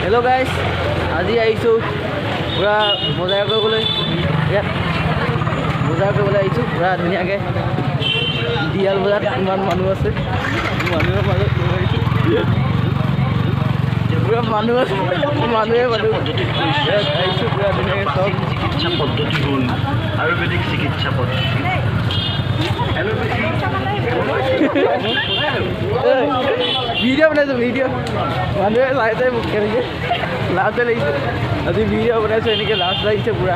Hello' guys, আজি আহিছোঁ পূৰা বজাৰ কৰিবলৈ। ইয়াত বজাৰ কৰিবলৈ আহিছোঁ পূৰা ধুনীয়াকৈ। দিয়াল বজাৰত ইমান মানুহ আছে, মানুহৰ মাজত লৈ আহিছোঁ। পূৰা মানুহ আছে, মানুহে মানুহ। ইয়াত আহিছোঁ পূৰা ধুনীয়াকৈ চব। চিকিৎসা পদ্ধতি হ'ল আয়ুৰ্বেদিক চিকিৎসা পদ্ধতি। এলোপেথি। ভিডিঅ' বনাইছোঁ, ভিডিঅ'। মানুহে চাই চাই মোক কেনেকৈ লাজে লাগিছে। আজি ভিডিঅ' বনাইছোঁ, এনেকৈ লাজ লাগিছে পূৰা।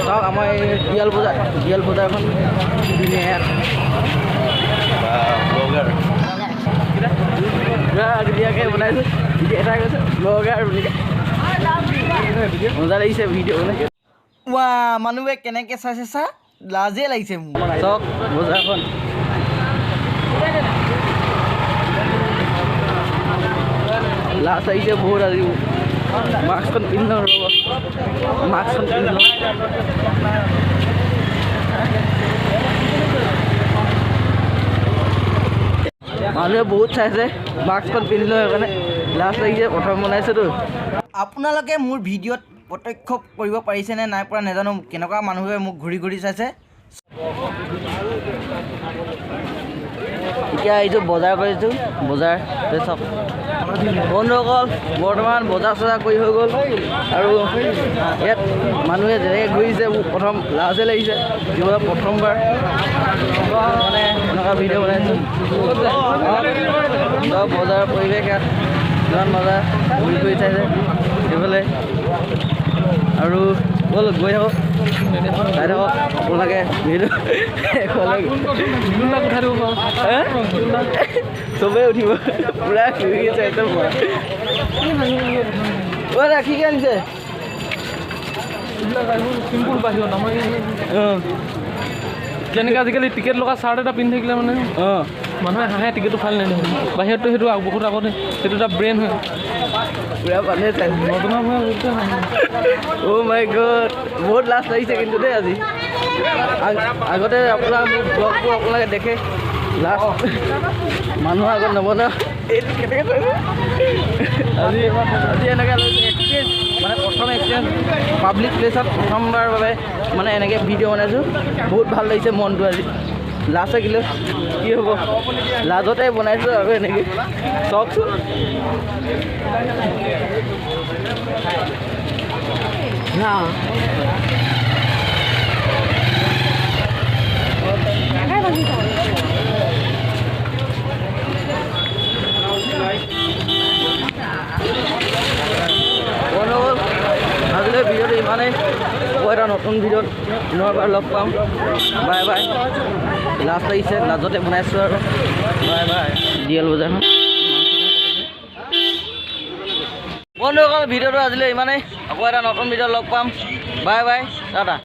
চাওক, আমাৰ এই বিয়াল বজাৰ, বিয়াল বজাৰখন ধুনীয়া। ইয়াত পূৰা ধুনীয়াকৈ বনাইছোঁ। ভিডিঅ' এটা কৈছে ব্লগাৰ বুলি, মজা লাগিছে ভিডিঅ' বনাই। ৱা, মানুহবোৰে কেনেকৈ চাইছে চা, লাজেই লাগিছে মোৰ। চাওক বজাৰখন, লাজ আহিছে বহুত আজি। মাস্কখন পিন্ধি লওঁ, ৰ'ব, মাস্কখন পিন্ধি লওঁ। মানুহে বহুত চাইছে, মাস্কখন পিন্ধি লওঁ সেইকাৰণে লাজ লাগিছে। প্ৰথম বনাইছেতো। আপোনালোকে মোৰ ভিডিঅ'ত প্ৰত্যক্ষ কৰিব পাৰিছেনে নাই পৰা নাজানো, কেনেকুৱা মানুহে মোক ঘূৰি ঘূৰি চাইছে। এতিয়া এইটো বজাৰ কৰিছোঁ, বজাৰ চাওক বন্ধুসকল। বৰ্তমান বজাৰ চজাৰ কৰি হৈ গ'ল আৰু ইয়াত মানুহে যেনেকৈ ঘূৰিছে, মোক প্ৰথম লাজে লাগিছে। জীৱনত প্ৰথমবাৰ মানে এনেকুৱা ভিডিঅ' বনাইছোঁ। চব বজাৰৰ পৰিৱেশ ইয়াত ইমান মজা, ঘূৰি ঘূৰি চাইছে সেইফালে। আৰু ব'ল গৈ থাকক, চাই থাকক আপোনালোকে ভিডিঅ'। চবেই উঠিব, পূৰা ঘূৰি আছে একদম। অ দা, কি কি আনিছে? চিম্পুল বাহিৰত আমাৰ যেনেকৈ আজিকালি টিকেট লগা চাৰ্ট এটা পিন্ধি থাকিলে মানে মানুহে হাঁহে, টিকেটটো ফালি নিদিয়ে। বাহিৰততো সেইটো বহুত আগতে সেইটো এটা ব্ৰেণ্ড হয়। পূৰা মানুহে চাইছে। নজনা বহুতে হাঁহে। অ' মাই গড, বহুত লাজ লাগিছে কিন্তু দেই আজি। আগতে আপোনাৰ মোৰ ব্লগবোৰ আপোনালোকে দেখে, লাজ মানুহৰ আগত নবনাওঁ। এইটো কেনেকৈ চাইছে আজি? আজি এনেকৈ লৈছে এক্সপিৰিয়েঞ্চ, মানে প্ৰথম এক্সপিৰিয়েঞ্চ পাব্লিক প্লেচত প্ৰথমবাৰৰ বাবে মানে এনেকৈ ভিডিঅ' বনাইছোঁ। বহুত ভাল লাগিছে মনটো আজি। লাজ লাগিলে কি হ'ব, লাজতে বনাইছোঁ আৰু এনেকৈ। চাওকচোন। বন্ধুসকল, আজিলৈ ভিডিঅ'টো ইমানেই। আকৌ এটা নতুন ভিডিঅ'ত পুনৰবাৰ লগ পাম। Bye bye. লাজ লাগিছে, লাজতে বনাইছোঁ আৰু। Bye bye. দিয়াল বজাৰখন। বন্ধুসকল, ভিডিঅ'টো আজিলৈ ইমানেই। আকৌ এটা নতুন ভিডিঅ'ত লগ পাম। Bye bye, tata.